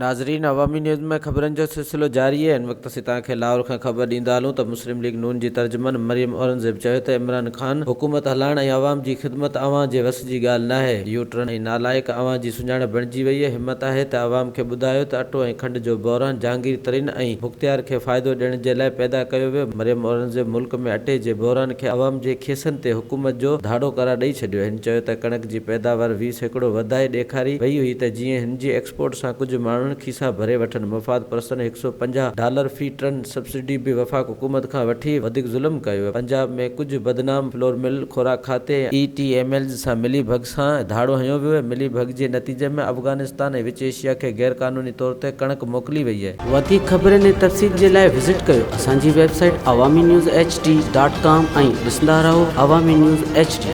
ناظرين عوامي نيوز ۾ خبرن جو سلسلو جاري آهي هن وقت اسين توهان کي لاهور کان خبر ڏيندا هلون ته مسلم ليگ نون جي ترجمان مريم اورنگزيب چيو ته عمران خان حڪومت هلائڻ ۽ عوام جي خدمت اوهان جي وس جي ڳالهه ناهي يو ٽرن ۽ نالائق اوهان جي سڃاڻپ بڻجي وئي آهي همت آهي ته عوام کي ٻڌايو ته اٽو ۽ کنڊ جو بحران جهانگير ترين ۽ مختيار کي فائدو ڏيڻ جي لاء پيدا ڪيو ويو مريم اورنگزيب ملڪ ۾ اٽي جي بحران کي عوام جي کيسن تي حڪومت جو ڌاڙو قرار ڏئي ڇڏيو هن چيو ته ڪڻڪ جي پيداوار 20% وڌائي ڏيکاري وئي هئي ته جيئن هن جي ايڪسپورٽ سان ڪجهه ماڻهن کيسا ڀري وٺن. مفاد پرستن 150 ڊالر في ٽن سبسڊي به وفاق حڪومت کان وٺي وڌيڪ ظلم ڪيو. پنجاب ۾ ڪجهه بدنام فلور مل، خوراڪ کاتي ۽ اي ٽي ايم ايلز سان ملي ڀڳ سان ڌاڙو هنيو ويو. ملي ڀڳ جي نتيجي ۾ افغانستان ۽ وچ ايشيا کي غير قانوني طور تي ڪڻڪ موڪلي وئي. وڌيڪ خبرن ۽ تفصيل جي لاء وزٽ ڪيو اسان جي website Awami news H D dot com ۽ ڏسندا رهو عوامي نيوز ايڇ ڊي.